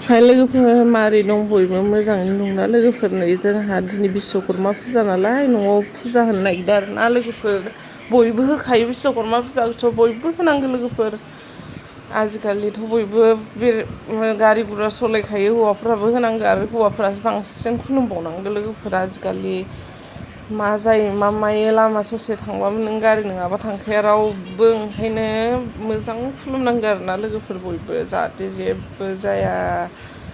हाय लोगोफोर मारै दं बयबो मोजाङैनो दंना लोगोफोरनो जोंहा दिनै बिश्वकर्मा फुजा नालाय न'आव फुजा होनो नागिरदों आरोना लोगोफोर बयबो होखायो बिश्वकर्मा फुजाखौथ' बयबो होनांगौ लोगोफोर आजिखालिथ' बयबो बे गारि गुरा सालायखायो हौवाफ्राबो होनांगौ आरो हौवाफ्रासो बांसिन खुलुमबावनांगौ लोगोफोर आजिखालि मा जायो मा मायो लामा ससे थांबाबो नों गारि नङाबा थांखाया रावबो ओंखायनो मोजां खुलुमनांगौ आरोना लोगोफोर बयबो जाहाथे जेबो जाया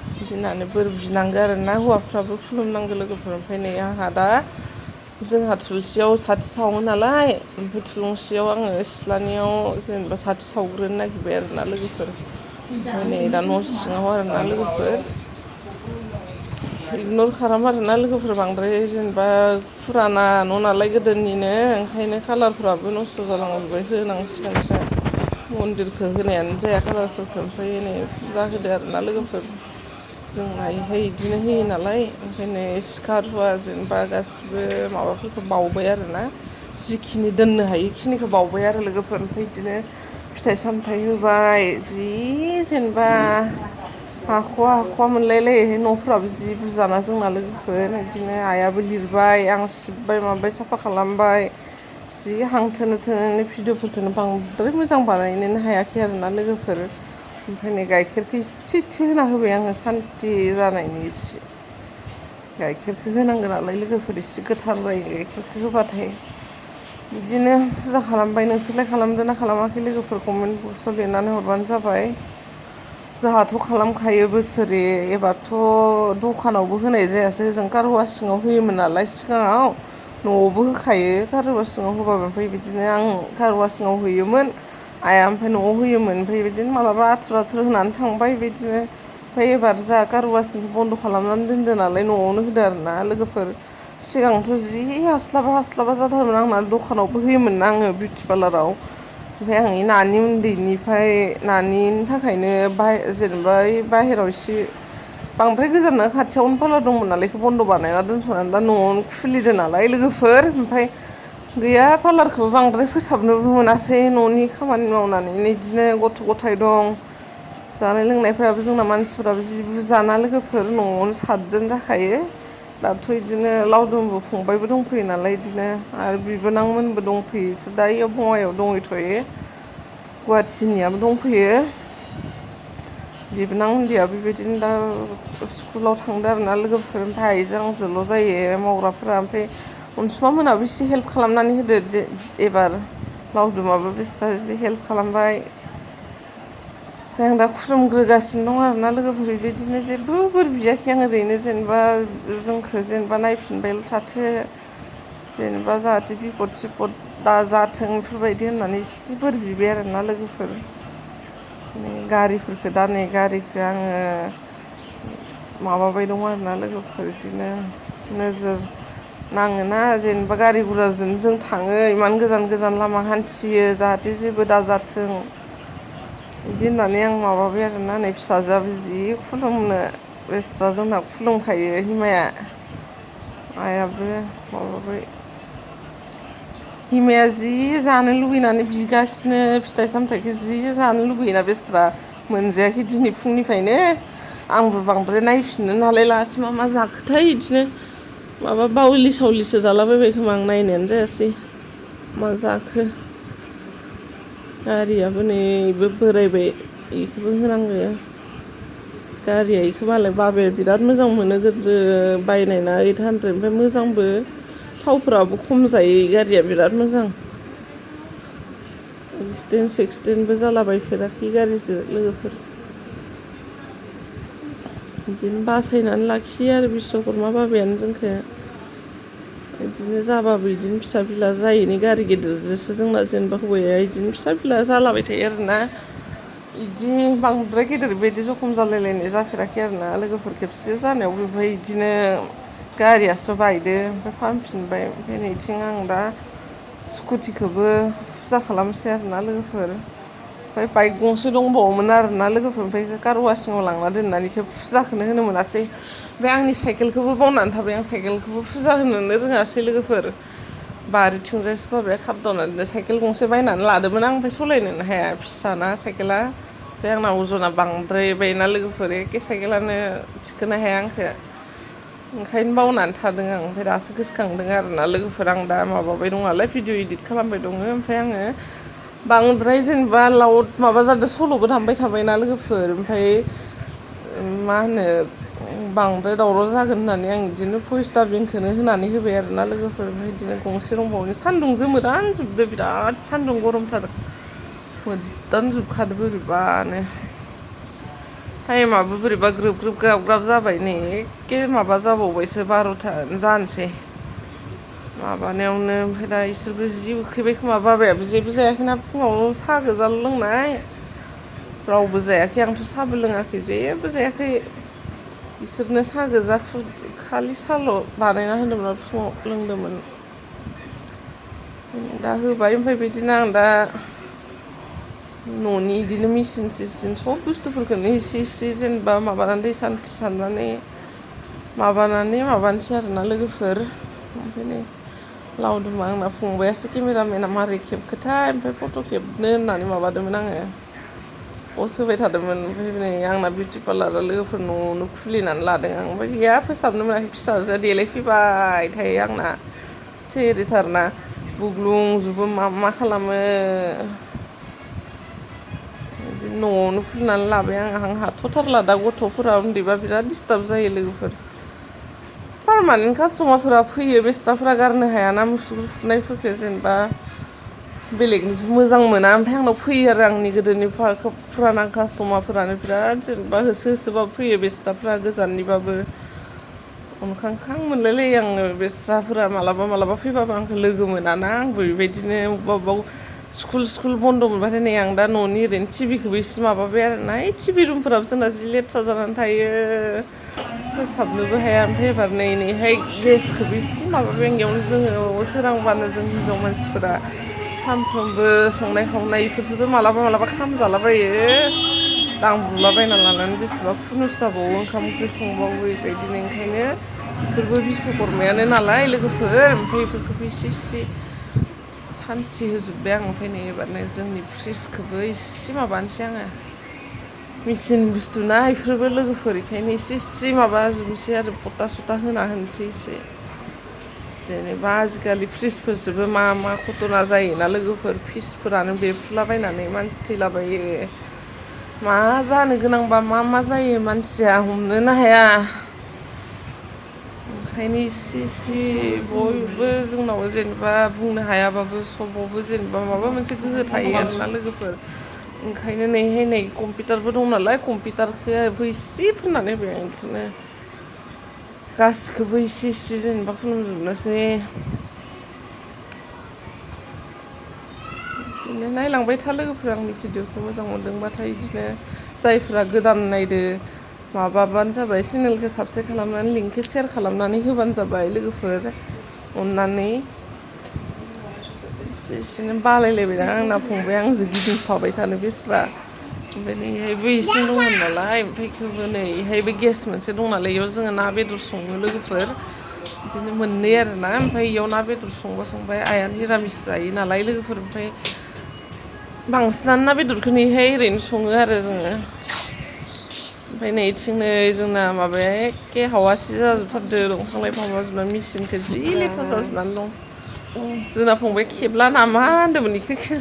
बिदि होननानै बोर बिनांगौ आरोना हौवाफ्राबो खुलुमनांगौ लोगोफोर ओमफ्राय नै आंहा दा जोंहा थुलसियाव साथि सावो नालाय ओमफ्राय थुलुंसियाव आङो सिथ्लानियाव जेनेबा साथि सावग्रोनो नागिरबाय आरोना लोगोफोर ओमफ्राय नै दा न' सिङाव आरोना लोगोफोर इगनर खालाम आरोना लोगोफोर बांद्राय जेनेबा फुराना न' नालाय गोदोनिनो ओंखायनो कालारफ्राबो नस्थ' जालांजोबबाय होनांसिगोनसो मन्दिरखौ होनायानो जाया कालारफोरखौ ओमफ्राय नै फुजा होदो आरोना लोगोफोर जोंना बेहाय बिदिनो होयो नालाय ओंखायनो सिखा रुवा जेनेबा गासिबो माबाफोरखौ बाउबाय आरोना जिखिनि दोननो हायो बेखिनिखौ बाउबाय आरो लोगोफोर ओमफ्राय बिदिनो फिथाइ सामथाइ होबाय जि जेनेबा हाख'वा हाख'वा मोनलायलायोहाय न'फोराबो जि बुरजाना जोंना लोगोफोर बिदिनो आइयाबो लिरबाय आं सिबबाय माबाय साफा खालामबाय जि हां थोनो थोनो भिडिअफोरखौनो बांद्राय मोजां बानायनोनो हायाखै आरोना लोगोफोर ओमफ्राय नै गाइखेरखौ इसे इसे होना होबाय आङो सान्थि जानायनि इसे गाइखेरखौ होनांगौ नालाय लोगोफोर एसे गोथार जायो गाइखेरखौ होबाथाय बिदिनो फुजा खालामबाय नोंसोरलाय खालामदों ना खालामाखै लोगोफोर कमेन्ट बक्सआव लिरनानै हरबानो जाबाय जोंहाथ' खालामखायो बोसोरे एबारथ' दखानावबो होनाय जायासै जों कारवासिङाव होयोमोन नालाय सिगाङाव न'आवबो होखायो कारवासिङाव होबाबो ओमफ्राय बिदिनो आं कारवासिङाव हैयोमोन आइया ओमफ्राय न'आव होयोमोन ओमफ्राय बिदिनो मालाबा आथुर आथुर होनानै थांबाय बिदिनो ओमफ्राय एबार जोंहा कारवासिखौ बन्द' खालामनानै दोनदो नालाय न'आवनो होदो आरोना लोगोफोर सिगांथ' जि हास्लाबा जाथारोमोन आंना दखानावबो होयोमोन ना आङो बिउटि पार्लाराव ओमफ्राय आं नानि उन्दैनिफ्राय नानिनि थाखायनो जेनेबा बाहेरायाव एसे बांद्राय गोजान नङा खाथियावनो पार्लार दंमोन नालाय बेखौ बन्द' बानायना दोनथ'नानै दा न'आवनो खुलिदो नालाय लोगोफोर ओमफ्राय गैया पार्लारखौबो बांद्राय फोसाबनोबो मोनासै न'नि खामानि मावनानै बिदिनो गथ' गथाय दं जानाय लोंनायफ्राबो जोंना मानसिफोराबो जि बुरजाना लोगोफोर न'आवनो 7 जोन जाखायो दाथ' बिदिनो लावदुमबो फंबायबो दंफैयो नालाय बिदिनो आरो बिबोनांमोनबो दंफैयोसो दा इयाव बङाइयाव दंहैथ'यो गुवाहाटिनियाबो दंफैयो बिबोनां उन्दैया बेबायदिनो दा स्कुलाव थांदो आरोना लोगोफोर ओमफ्राय आइजों आंजोंल' जायो मावग्राफोरा ओमफ्राय अनसुमा मोनाबो एसे हेल्प खालामनानै होदो एबार लावदुमाबो बिस्रा जि हेल्प खालामबाय ओमफ्राय आं दा खुलुमग्रोगासिनो दं आरोना लोगोफोर बेबायदिनो जेबो बोर बियाखै आं ओरैनो जेनेबा जोंखौ जेनेबा नायफिनबायल' थाथो जेनेबा जाहाथे बिपद सिपद दा जाथों बेफोरबायदि होननानै एसे बोर बिबाय आरोना लोगोफोर गारिफोरखौ दा नै गारिखौ आङो माबाबाय दं आरोना लोगोफोर बिदिनो नोजोर नाङोना जेनेबा गारि गुराजों जों थाङो इमान गोजान गोजान लामा हान्थियो जाहाथे जेबो दाजाथों बिदि होननानै आं माबाबाय आरोना नै फिसाजोआबो जि खुलुमनो बेस्रा जोंना खुलुमखायो हिमाया आइयाबो माबाबाय हिमाया जि जानो लुगैनानै बिगासिनो फिथाइ सामथाइखौ जि जानो लुगैयोना बेस्रा मोनजायाखै दिनै फुंनिफ्रायनो आंबो बांद्राय नायफिननो हालाय लाङासै मा मा जाखोथाय बिदिनो माबा बावलि सावलिसो जालाबायबाय खोमा आं नायनायानो जायासै मा जाखो गारियाबो नैबो बोरायबाय बेखौबो होनांगो गारिया बेखौ मालाय बाबाया बिराद मोजां मोनो गोदो बायनायना 800 ओमफ्राय मोजांबो थावफोराबो खम जायो गारिया बिराद मोजां एक्सिडेन्टबो जालाबायफेराखै गारिजों लोगोफोर बिदिनो बासायनानै लाखियो आरो बिश्वकर्मा बाबायानो जोंखौ बिदिनो जाबाबो बिदिनो फिसा फिला जायैनि गारि गेदेरजोंसो जोंना जेनेबा हौवाया बिदिनो फिसा फिला जालाबाय थायो आरोना बिदि बांद्राय गेदेर बिदि जखम जालायलायनाय जाफेराखै आरोना लोगोफोर खेबसे जानायाव बेनिफ्राय बिदिनो गारियासो बायदो ओमफ्राय फाहामफिनबाय ओमफ्राय नैथिं आं दा स्कुटिखौबो फुजा खालामसै आरोना लोगोफोर ओमफ्राय बाइक गंसे दंबावोमोन आरोना लोगोफोर ओमफ्राय कारवासिङाव लांना दोननानै बेखौ फुजाखौनो होनो मोनासै ओमफ्राय आंनि साइकेलखौबो बावनानै थाबाय आं साइकेलखौबो फुजा होनोनो रोङासै लोगोफोर बारिथिंजायसो बाबाया खाबदावनानै साइकेल गंसे बायनानै लादोंमोन आं ओमफ्राय सालायनोनो हाया फिसाना साइकेला ओमफ्राय आंना अजना बांद्रायबायना लोगोफोर एखे साइकेलानो थिखोनो हाया आंखो ओंखायनो बावनानै थादों आं ओमफ्राय दासो गोसोखांदों आरोना लोगोफोर आं दा माबाबाय दं नालाय भिडिअ इदिट खालामबाय दङ ओमफ्राय आङो बांद्राय जेनेबा लाउड माबा जादों सल'बो दामबाय थाबायना लोगोफोर ओमफ्राय मा होनो बांद्राय दावराव जागोन होननानै आं बिदिनो भइस डाबिंखौनो होनानै होबाय आरोना लोगोफोर ओमफ्राय बिदिनो गंसे दंबावो सान्दुंजों मोदानजोबदो बिराद सान्दुं गरमथार मोदानजोबखादो बोरैबानो टाइमाबो बोरैबा ग्रोब ग्रोब ग्राब ग्राब जाबाय नै एखे माबा जाबावबायसो 12ता जानोसै माबानायावनो ओमफ्राय दा इसोरबो जि उखैबाय खोमा बाबायाबो जेबो जायाखैना फुङाव साहा गोजाल' लोंनाय रावबो जायाखै आंथ' साहाबो लोङाखै जेबो जायाखै बिसोरनो साहा गोजा खालि साल' बानायना होदोंमोन फुङाव लोंदोंमोन दा होबाय ओमफ्राय बिदिनो आं दा न'नि बिदिनो मेचिन सिचिन सब बुस्थुफोरखौनो इसे इसे जेनेबा माबानानै दै सान्थि सारनानै माबानोसै आरोना लोगोफोर ओमफ्राय नै लावदुमा आंना फंबायासो केमेरामेना मारै खेबखोथाय ओमफ्राय फट' खेबनो होननानै माबादोंमोन आङो पस्ट होबाय थादोंमोन ओमफ्राय नै आंना बिउटि पार्लारा लोगोफोर न'आवनो खुलिनानै लादों आं ओमफ्राय गैया फोसाबनो मोनाखै फिसाजोआ देलायफैबाय थायो आंना सिरिथारना बुग्लुंजोबो मा खालामो बिदि न'आवनो खुलिनानै लाबाय आं हाथ'थारला दा गथ'फोरा उन्दैबा बिराद डिस्टार्ब जायो लोगोफोर पारमानेन्ट कास्ट'मारफोरा फैयो बेस्राफोरा गारनो हायाना मुसुगु फुनायफोरखौ जेनेबा बेलेगनिखौ मोजां मोना ओमफ्राय आंनाव फैयो आरो आंनि गोदोनि फुराना कास्ट'मारफोरानो बिराद जेनेबा होसो होसोबाबो फैयो बेस्राफोरा गोजाननिबाबो अनखांखां मोनलायलायो आङो बेस्राफोरा मालाबा फैबाबो आंखौ लोगो मोनाना आंबो बेबायदिनो अबेबा स्कुल बन्द' मोनबाथाय नै आं दा न'नि ओरैनो टिभिखौबो एसे माबाबाय आरो ना टिभि रुमफोराबो जोंना जि लेथ्रा जानानै थायो फोसाबनोबो हाया ओमफ्राय एबार नैहाय गेसखौबो एसे माबाबाय बेयावनो जोङो सोरांबानो जों हिनजाव मानसिफोरा सानफ्रोमबो संनाय खावनाय बेफोरजोंबो मालाबा खामजालाबायो दांब्रुलाबायना लानानै बेसेबा खुनुस जाबावो ओंखाम ओंख्रि संबावो बेबायदिनो ओंखायनो बेफोरबो बिश्वकर्मायानो नालाय लोगोफोर ओमफ्राय बेफोरखौबो इसे सान्थि होजोब्बाय आं ओमफ्राय नै एबारनो जोंनि फ्रिजखौबो इसे माबानोसै आङो मेचिन बुस्थु ना बेफोरबो लोगोफोर बेखायनो इसे माबाजोबनोसै आरो पटा सटा होना होनोसै एसे जेनेबा आजिखालि फ्रिजफोरजोंबो मा घटना जायोना लोगोफोर फ्रिजफोरानो बेफ्रुलाबायनानै मानसि थैलाबायो मा जानो गोनांबा मा जायो मानसिया हमनोनो हाया ओंखायनो इसे बयबो जोंनाव जेनेबा बुंनो हायाबाबो सबावबो जेनेबा माबा मोनसे गोहो थायो आरोना लोगोफोर ओंखायनो नै कम्पिउटारबो दं नालाय कम्पिउटारखौबो इसे फोननानै होबाय आं बेखौनो गासिखौबो इसे जेनेबा खालामजोबनोसै बिदिनो नायलांबाय था लोगोफोर आंनि भिडिअखौ मोजां मोनदोंबाथाय बिदिनो जायफोरा गोदान नायदो माबाबानो जाबाय चेनेलखौ साबसक्राइब खालामनानै लिंकखौ सेयार खालामनानै होबानो जाबाय लोगोफोर अननानै एसेनो बालायलायबायना आंना फंबाय आंजों गिदिंफाबाय थानो बेस्रा ओमफ्राय नैहायबो इसिं दंमोन नालाय ओमफ्राय बेखौबो नै बेहायबो गेस मोनसे दं नालाय बेयाव जोङो ना बेदर सङो लोगोफोर बिदिनो मोननै आरोना ओमफ्राय बेयाव ना बेदर संबाय आइया निरामिस जायो नालाय लोगोफोर ओमफ्राय बांसिनानो ना बेदरखौ नैहाय ओरैनो सङो आरो जोङो ओमफ्राय नैथिं जोंना माबाया एखे हावासि जाजोबथारदों दंफां लाइफां माबाजोबनानै मेचिनखौ जि लेथ्रा जाजोबनानै दं जोंना फंबाय खेबला नामा होनदोंमोन बेखौ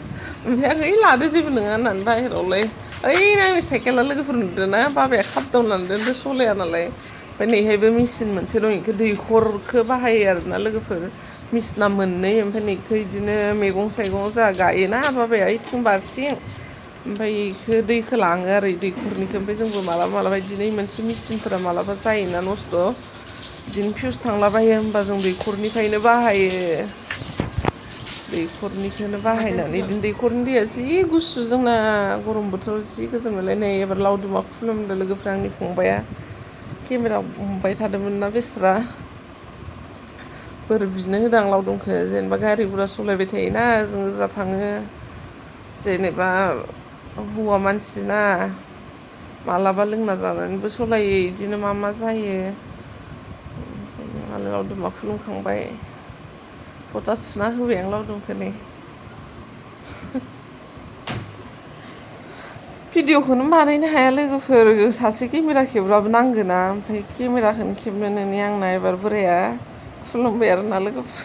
ओमफ्राय आं लादो जेबो नङा होननानै बाहेरावलाय आंनि साइकेला लोगोफोर नुदों ना बाबाया खाबदावनानै दोनदो सलाया नालाय ओमफ्राय नैहायबो मेचिन मोनसे दं बेखौ दैखरखौ बाहायो आरोना लोगोफोर मेचिना मोननै ओमफ्राय नैखौ बिदिनो मैगं थाइगं जोंहा गायोना बाबाया बेथिं बाल्थिं ओमफ्राय बेखौ दैखौ लाङो आरो दैखरनिखौ ओमफ्राय जोंबो मालाबा बिदिनो मोनसे मेचिनफोरा मालाबा जायोना नस्थ' बिदिनो फिउस थांलाबायो होमबा जों दैखरनिफ्रायनो बाहायो दैखरनिखौनो बाहायनानै बिदिनो दैखरनि दैया जि गुसु जोंना गरम बोथोराव जि गोजोन मोनलाय नै एबार लावदुमा खुलुमदों लोगोफोरा आंनि फंबाया केमेरा हमबाय थादोंमोन ना बेस्रा बोर बिनो होदों आं लावदुमखौ जेनेबा गारि गुरा सालायबाय थायोना जों ओजा थाङो जेनेबा हौवा मानसिना मालाबा लोंना जानानैबो सालायो बिदिनो मा जायो ओंखायनो लावदुमा खुलुमखांबाय फथा थुना होबाय आं लावदुमखौ नै भिडिअखौनो बानायनो हाया लोगोफोर सासे केमेरा खेबग्राबो नांगोना ओमफ्राय केमेराखौनो खेबनो नोंनि आंना एबार बोराया खुलुमबाय आरोना लोगोफोर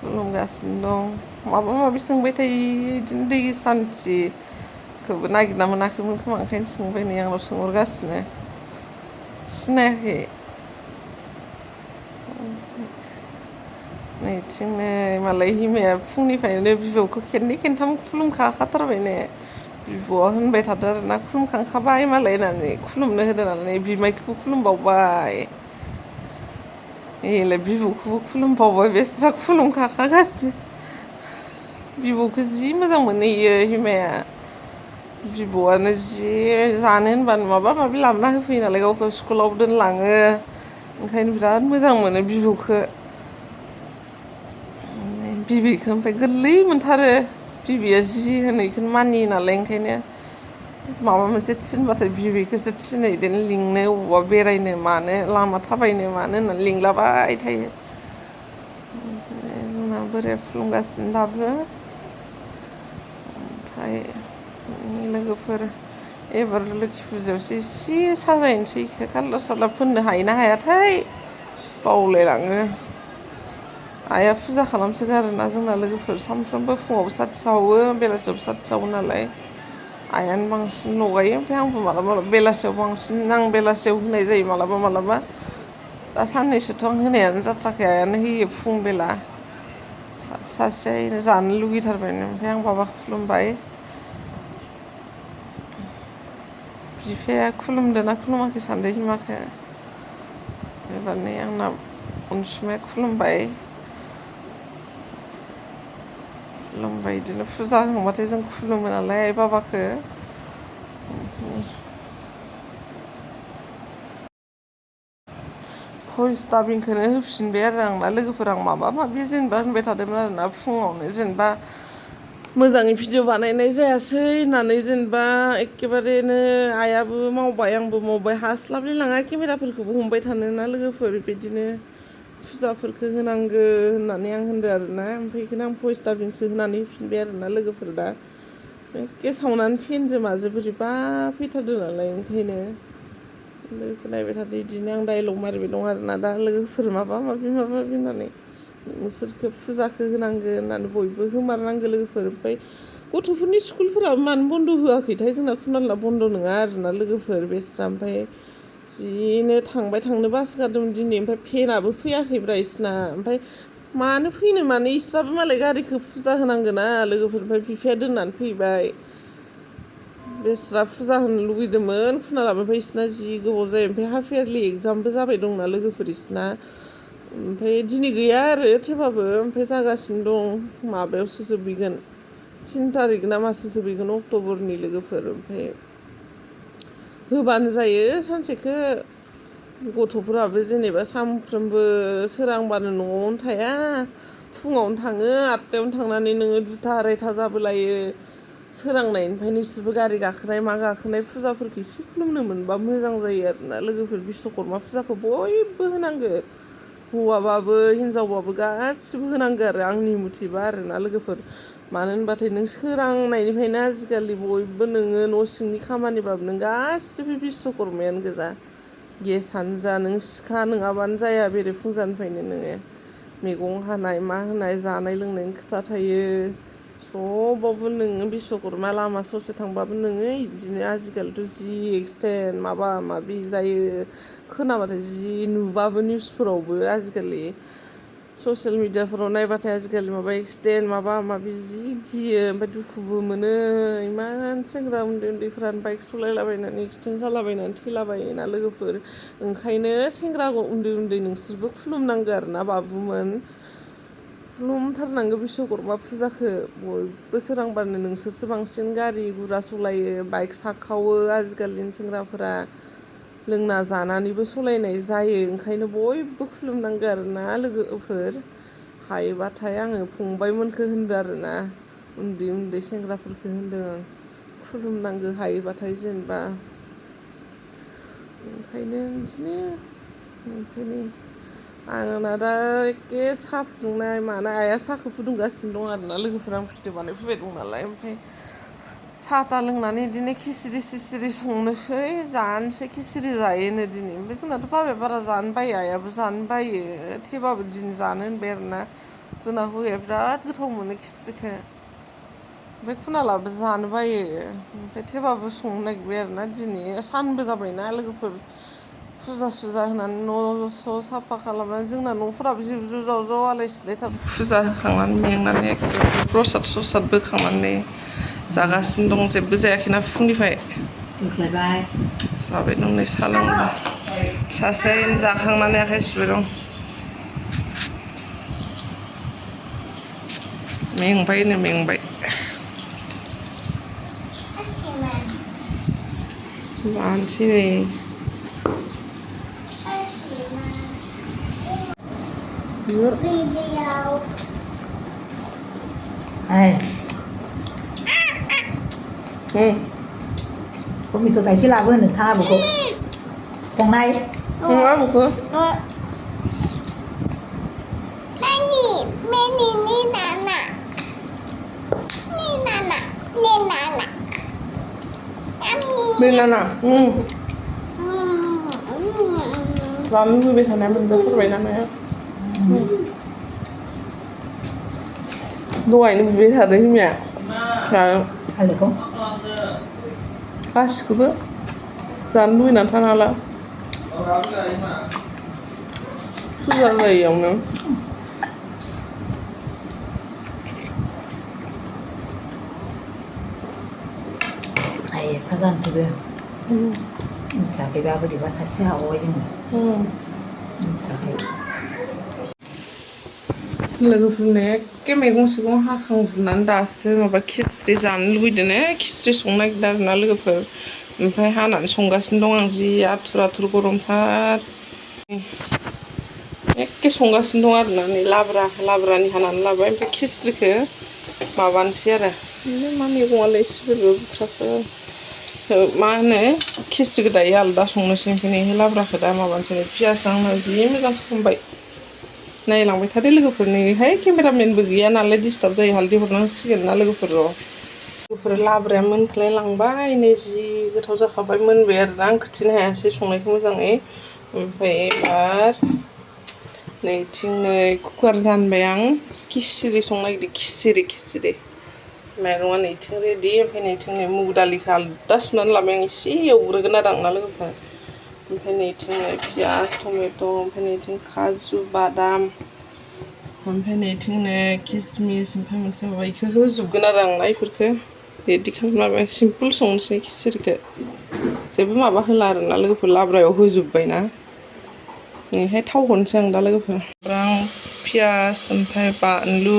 खुलुमगासिनो दं माबा माबि सोंबाय थायो बिदिनो दै सान्थिखौबो नागिरना मोनाखैमोन खोमा ओंखायनो सोंबाय नै आंनाव सोंहरगासिनो सिनायाखै नैथिंनो मालाय हिमाया फुंनिफ्रायनो बिबौखौ खेननै खेनथाम खुलुमखाथारबाय ने बिब'आ होनबाय थादों आरोना खुलुमखांखाबाय मालाय होननानै खुलुमनो होदो नालाय बिमाइखौबो खुलुमबावबाय एलाय बिबौखौबो खुलुमबावबाय बेस्रा खुलुमखाखागासिनो बिबौखौ जि मोजां मोनो इयो हिमाया बिब'आनो जि जानो होनबानो माबा माबि लाबोना होफैयो नालाय गावखौ स्कुलाव दोनलाङो ओंखायनो बिराद मोजां मोनो बिबौखौ बिबैखौ ओमफ्राय गोरलै मोनथारो बिबैया जि होनो बेखौनो मानियो नालाय ओंखायनो माबा मोनसे थिनबाथाय बिबैखौसो थिनो बिदिनो लिंनो अबावबा बेरायनो मानो लामा थाबायनो मानो होननानै लिंलाबाय थायो जोंना बोराया खुलुमगासिनो दाबो ओमफ्राय लोगोफोर एबार लोखि फुजायावसो एसे साजायनोसै कालार सालार फोननो हायो ना हायाथाय बावलायलाङो आइया फुजा खालामसोगारोना जोंना लोगोफोर सानफ्रामबो फुङावबो साथि सावो बेलासियावबो साथि सावो नालाय आइयानो बांसिन लगायो ओमफ्राय आंबो मालाबा मालाबा बेलासियाव बांसिन आं बेलासियाव होनाय जायो मालाबा मालाबा दा साननैसोथ' आं होनायानो जाथाराखै आइयानो होयो फुं बेला सासेयैनो जानो लुगैथारबाय ओमफ्राय आं बाबाखौ खुलुमबाय बिफाया खुलुमदों ना खुलुमाखै सानदों हिमाखौ एबार नै आंना अनसुमाया खुलुमबाय बिदिनो फुजा होखांबाथाय जों खुलुमो नालाय आइ बाबाखौ भइस दाबिंखौनो होफिनबाय आरो आंना लोगोफोर आं माबा माबि जेनेबा होनबाय थादोंमोन आरोना फुङावनो जेनेबा मोजाङै भिडिअ बानायनाय जायासै होननानै जेनेबा एखेबारेनो आइयाबो मावबाय आंबो मावबाय हास्लाबलाय लाङा केमेराफोरखौबो हमबाय थानोना लोगोफोर बिदिनो फुजाफोरखौ होनांगौ होननानै आं होनदों आरोना ओमफ्राय बेखौनो आं भइस दाबिंसो होनानै होफिनबाय आरोना लोगोफोर दा एखे सावनानै फेनजों माजों बोरैबा फैथारदों नालाय ओंखायनो लोगोफोर नायबाय थादो बिदिनो आं डाइलग मारिबाय दं आरोना दा लोगोफोर माबा माबि होननानै नोंसोरखौ फुजाखौ होनांगौ होननानै बयबो होमारनांगौ लोगोफोर ओमफ्राय गथ'फोरनि स्कुलफोराबो मानो बन्द' होआखैथाय जोंना खुनाला बन्द' नङा आरोना लोगोफोर बेस्रा ओमफ्राय जिनो थांनो बासोगारदोंमोन दिनै ओमफ्राय फेनाबो फैयाखैब्रा इसिना ओमफ्राय मानो फैनो मानो इस्राबो मालाय गारिखौ फुजा होनांगोना लोगोफोर ओमफ्राय बिफाया दोननानै फैबाय बेस्रा फुजा होनो लुगैदोंमोन खुनालाबो ओमफ्राय इसिना जि गोबाव जायो ओमफ्राय हाफ इयारलि एगजामबो जाबाय दंना लोगोफोर इसिना ओमफ्राय दिनै गैया आरो थेवबाबो ओमफ्राय जागासिनो दं माबायावसो जोबहैगोन 3 तारिख ना मासो जोबहैगोन अक्ट'बरनि लोगोफोर ओमफ्राय होबानो जायो सानसेखौ गथ'फोराबो जेनेबा सानफ्रोमबो सोरांबानो न'आवनो थाया फुङावनो थाङो 8थायावनो थांनानै नोङो 2था 2:30 जाबोलायो सोरांनायनिफ्रायनो इसोरबो गारि गाखोनाय मा गाखोनाय फुजाफोरखौ एसे खुलुमनो मोनबा मोजां जायो आरोना लोगोफोर बिश्वकर्मा फुजाखौ बयबो होनांगौ हौवाबाबो हिनजावबाबो गासिबो होनांगौ आरो आंनि मथेबा आरोना लोगोफोर मानो होनबाथाय नों सोरांनायनिफ्रायनो आजिखालि बयबो नोङो न' सिंनि खामानिबाबो नों गासिबो बिश्वकर्मायानो गोजा गेसआनो जा नों सिखा नङाबानो जाया बेरेफुंजानिफ्रायनो नोङो मैगं हानाय मा होनाय जानाय लोंनायनि खोथा थायो सबावबो नोङो बिश्वकर्मा लामा ससे थांबाबो नोङो बिदिनो आजिखालिथ' जि एक्सिडेन्ट माबा माबि जायो खोनाबाथाय जि नुबाबो निउसफोरावबो आजिखालि ससियेल मिडियाफोराव नायबाथाय आजिखालि माबा एक्सिडेन्ट माबा माबि जि गियो ओमफ्राय दुखुबो मोनो इमान सेंग्रा उन्दै उन्दैफ्रानो बाइक सालायलाबायनानै एक्सिडेन्ट जालाबायनानै थैलाबायोना लोगोफोर ओंखायनो सेंग्रा उन्दै उन्दै नोंसोरबो खुलुमनांगौ आरोना बाबुमोन खुलुमथारनांगौ बिश्वकर्मा फुजाखौ बयबो सोरांबानो नोंसोरसो बांसिन गारि गुरा सालायो बाइक साखावो आजिखालिनि सेंग्राफोरा लोंना जानानैबो सालायनाय जायो ओंखायनो बयबो खुलुमनांगौ आरोना लोगोफोर हायोबाथाय आङो फंबायमोनखौ होनदों आरोना उन्दै उन्दै सेंग्राफोरखौ होनदों आं खुलुमनांगौ हायोबाथाय जेनेबा ओंखायनो आंना दा एखे साहा फुदुंनाय मानाय आइया साहाखौ फुदुंगासिनो दं आरोना लोगोफोरा आं भिडिअ बानायफैबाय दं नालाय ओमफ्राय साहा ता लोंनानै बिदिनो खिसिरि सिसिरि संनोसै जानोसै खिसिरि जायोनो दिनै ओमफ्राय जोंनाथ' बाबाया बारा जानो बायो आइयाबो जानो बायो थेबाबो दिनै जानो होनबाय आरोना जोंना हौवाया बिराद गोथाव मोनो खिस्रिखौ ओमफ्य खुनालाबो जानो बायो ओमफ्राय थेबाबो संनो नागिरबाय आरोना दिनै सानबो जाबायना लोगोफोर फुजा सुजा होनानै न' स' साफा खालामनानै जोंना न'फोराबो जिब जाव आलाय सिलायथार फुजा होखांनानै मेंनानै एखेबारे प्रसाद ससाद बोखांनानै जागासिनो दं जेबो जायाखैना फुंनिफ्राय जाबाय दं नै साहा लोंबाय सासेया जाखांनानै आखाइ सुबाय दं मेंबायनो मेंबाय जानोसै नै टमेट' थाइसे लाबो नोंथाङा आबौखौ संनाय आबौखौ Banana. Làm như bây giờ này mình được vậy nè mẹ. Đồ này bây giờ đấy mẹ. Là Halo không? 가시고요. 잔루이 나타나라. 수저를 영는. Ai khazan sudah. Sampai berapa di batas sih awal je ni. Sampai. लोगोफोरनो एखे मैगं सैगं हाखांजोबनानै दासो माबा खिस्रि जानो लुबैदोंनो खिस्रि संनो नागिरदों आरोना लोगोफोर ओमफ्राय हानानै संगासिनो दं आं जि आथुर गरमथार एखे संगासिनो दं आरोना नै लाब्रानि हानानै लाबाय ओमफ्राय खिस्रिखौ माबानोसै आरो मा मैगङालाय सिबिरबो बुख्राखो मा होनो खिस्रिखौ दायो आलादा संनोसै ओमफ्राय नै लाब्राखौ दा माबानोसै पियास आंना जि मोजां खालामबाय नायलांबाय थादो लोगोफोर नैहाय केमेरामेनबो गैया नालाय डिस्टार्ब जायो हालदै हरनांसिगोन ना लोगोफोर लोगोफोर लाब्राया मोनख्लाय लांबाय नै जि गोथाव जाखाबाय मोनबाय आरोना आं खोन्थिनो हायासै संनायखौ मोजाङै ओमफ्राय एबार नैथिं नै कुकार जानबाय आं खिसिरि संनो नागिरदों खिसिरि माइरङा नैथिं रेडि ओमफ्राय नैथिं नै मुग दालिखौ आलादा सुनानै लाबाय आं एसे एवग्रोगोन आरो आंना लोगोफोर ओमफ्राय नैथिं नै पियास टमेट' ओमफ्राय नैथिं काजु बादाम ओमफ्राय नैथिं नै किसमिस ओमफ्राय मोनसे माबा बेखौ होजोबगोन आरो आं ना बेफोरखौ रेडि खालामना सिम्पोल संनोसै खिसिरिखौ जेबो माबा होला आरोना लोगोफोर लाब्रायाव होजोब्बायना नैहाय थाव हरनोसै आं दा लोगोफोर आं पियास ओमफ्राय बानलु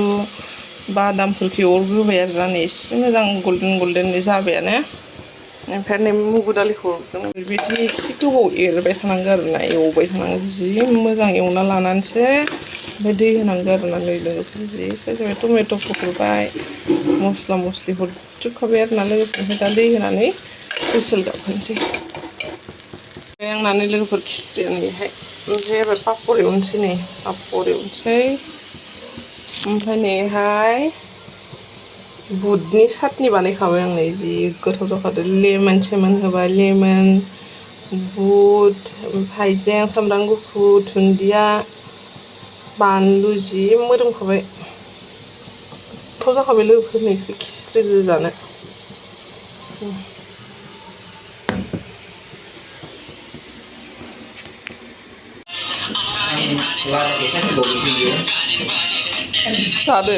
बादामफोरखौ एवग्रोबाय आरोना नै एसे मोजां गल्डेन जाबायानो ओमफ्राय नै मुगु दालिखौ बिदि एसे गोबाव एरबाय थानांगौ आरोना एवबाय थानांगौ जि मोजां एवना लानानैसो ओमफ्राय दै होनांगौ आरोना नै लोगोफोर जि साइजाबाय टमेट'खौ हरबाय मस्ला मस्लि हरजोबखाबाय आरोना लोगोफोर ओमफ्राय दा दै होनानै हुइसेल गाबहोनोसै ओमफ्राय आंना लोगोफोर खिस्रिया नैहाय ओमफ्राय एबार पापर एवनोसै नै पापर एवनोसै ओमफ्राय नैहाय बुटनि चाटनि बानायखाबाय आं नै जि गोथाव जाखादों लेमन सेमन होबाय लेमन बुट हाइजें सामब्राम गुफुर दुन्दिया बानलु जि मोदोमखाबाय गोथाव जाखाबाय लोगोफोर नै खिस्रिजों जानो जादो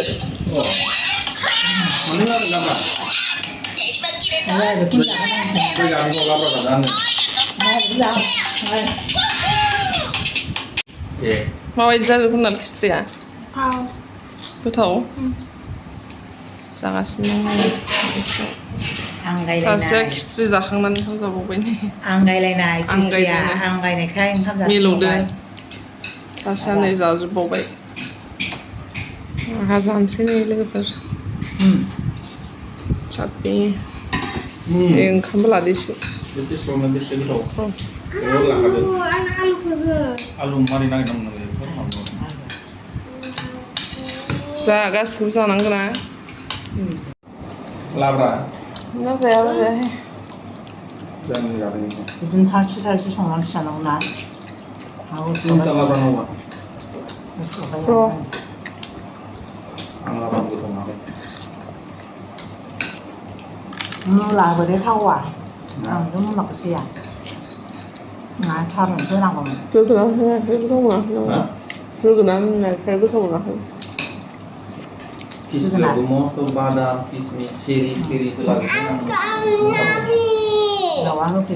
माबायदि जादों होननानै खिस्रिया गोथाव जागासिनो दं सासेया खिस्रि जाखांनानै ओंखाम जाबावबाय नै आंगायनायखाय ओंखाम मिलौदो सासेया नै जाजोबबावबाय आंहा जानोसै नै लोगोफोर चाटनि ओंखामबो लादो एसे आलु मारै नागिरनांगौ जा गासिखौबो जानांगोना लाब्रा ना जायाबा जायाहाय जों जादों बिदिनो सानसे सानसे संनानै जानांगौ ना नोंसा लाब्रा नामा र' आं लाब्रा गोथाव मोनाखै लाबोदो थावा आंथ' मोनाखैसै या ना थारुनसो होनांगौमोन जोगोनार होनायखाय गोथाव मोनाखै हा जोगोनार होनायखाय गोथाव मोनाखै Kislah mostra badam, kismis, seri, kiri, telah. Gak wangi